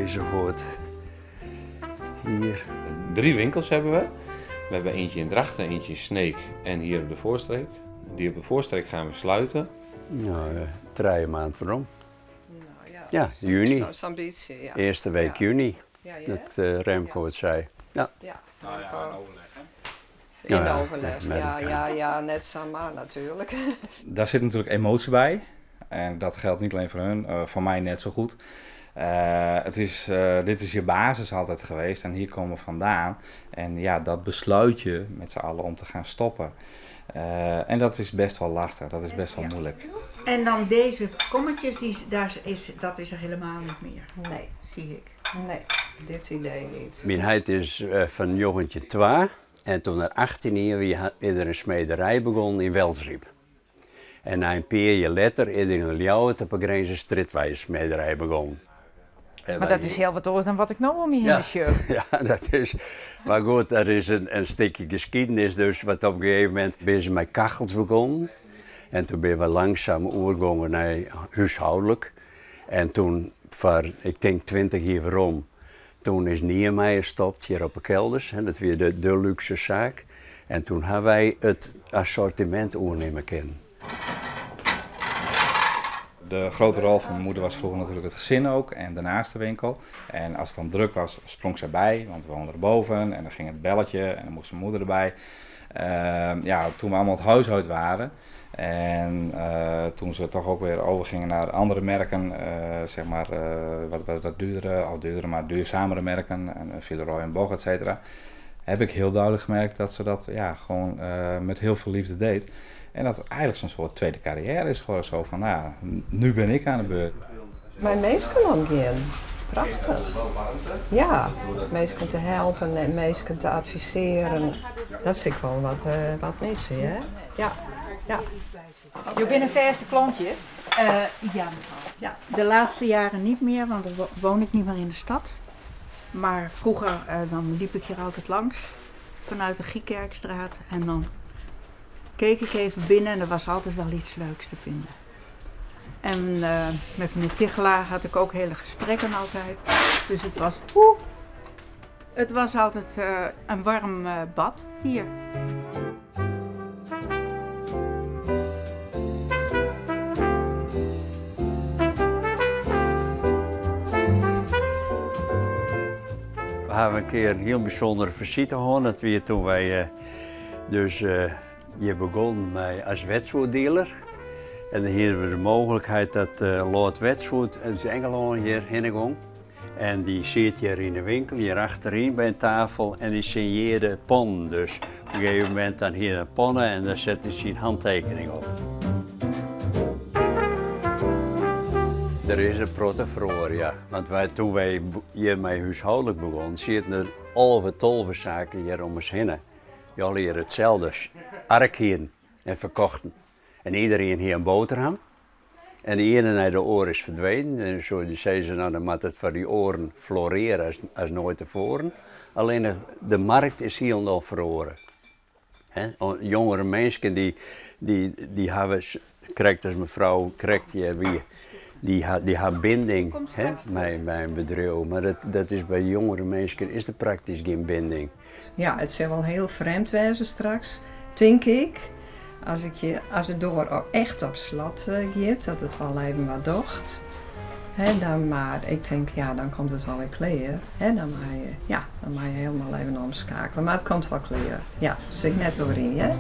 Enzovoort. Hier. Drie winkels hebben we. We hebben eentje in Drachten, eentje in Sneek en hier op de Voorstreek. Die op de Voorstreek gaan we sluiten. Nou, 3 maand waarom? Nou, ja, Ja, juni. Zo'n beetje, ja. Eerste week juni, Ja, ja. dat Remco het zei. Ja. Ja. Nou ja, in overleg, hè? In Ja, ja, overleg, met ja, elkaar. ja, net samen natuurlijk. Daar zit natuurlijk emotie bij. En dat geldt niet alleen voor hun, voor mij net zo goed. Dit is je basis altijd geweest en hier komen we vandaan. En ja, dat besluit je met z'n allen om te gaan stoppen. En dat is best wel lastig, dat is best wel moeilijk. En dan deze kommetjes, die, daar is, dat is er helemaal niet meer. Nee. Zie ik. Nee, dit idee niet. Mijn heit is van Jochentje 2 en toen er 18 jaar wie is er een smederij begonnen in Welsriep. En na een paar jaar later is er in Ljouwert op een Grijze Strjitwei een smederij begonnen. En Maar wij- dat is heel wat anders dan wat ik nou om je heen zie. Ja, dat is. Maar goed, er is een stukje geschiedenis. Dus wat op een gegeven moment ben ze met kachels begonnen. En toen ben we langzaam overgegaan naar huishoudelijk. En toen, voor, ik denk 20 jaar waarom, toen is Niemeyer gestopt hier op de kelders. Hè, dat weer de luxe zaak. En toen hebben wij het assortiment overnemen kunnen. De grote rol van mijn moeder was vroeger natuurlijk het gezin ook en daarnaast de winkel. En als het dan druk was, sprong zij bij, want we woonden erboven en dan ging het belletje en dan moest mijn moeder erbij. Ja, toen we allemaal het huis uit waren en toen ze toch ook weer overgingen naar andere merken, zeg maar wat duurdere, of duurdere, maar duurzamere merken, en Villeroy en Boch, et cetera, heb ik heel duidelijk gemerkt dat ze dat, ja, gewoon met heel veel liefde deed. En dat het eigenlijk zo'n soort tweede carrière is geworden. Zo van, nou ja, nu ben ik aan de beurt. Mei minsken omgean. Prachtich. Ja, minsken te helpen en minsken te advisearjen. Dat is ik wol wat missen, hè? Ja. Je bent een vaste klantje. Ja, mevrouw. Ja. De laatste jaren niet meer, want dan woon ik niet meer in de stad. Maar vroeger dan liep ik hier altijd langs vanuit de Giekerkstraat. En dan keek ik even binnen en er was altijd wel iets leuks te vinden. En met meneer Tichelaar had ik ook hele gesprekken altijd. Dus het was, oeh, het was altijd een warm bad hier. We hebben een keer een heel bijzondere visite gehad. Dat we toen wij dus hier begonnen met als Wedgwood-dealer. En dan hadden we de mogelijkheid dat Lord Wedgwood uit Engeland hier heen ging. En die zit hier in de winkel, hier achterin bij een tafel en die signeerde pannen. Dus op een gegeven moment dan hier een pannen en daar zette hij zijn handtekening op. Er is een protte feroare, ja. Want toen wij hier met huishoudelijk begonnen, zitten er alle tolve zaken hier om ons heen. Die alle hier hetzelfde ark hier en verkochten. En iedereen hier een boterham. En de ene naar de oor is verdwenen. En zo die zei ze, nou dan moet het voor die oren floreren als nooit tevoren. Alleen de markt is helemaal verloren. Hè? Jongere mensen die hebben, krijgt als mevrouw, krijgt hier wie, die hebben binding, hè, bij een bedrijf. Maar dat is bij jongere mensen is er praktisch geen binding. Ja, het zal wel heel vreemd wezen straks, denk ik. Als de deur ook echt op slot gaat, dat het wel even wat docht. Hè, dan maar, ik denk, ja, dan komt het wel weer klear. Hè, dan mag je, ja, dan mag je helemaal even omschakelen. Maar het komt wel klear. Ja, zit ik net weer in, hè?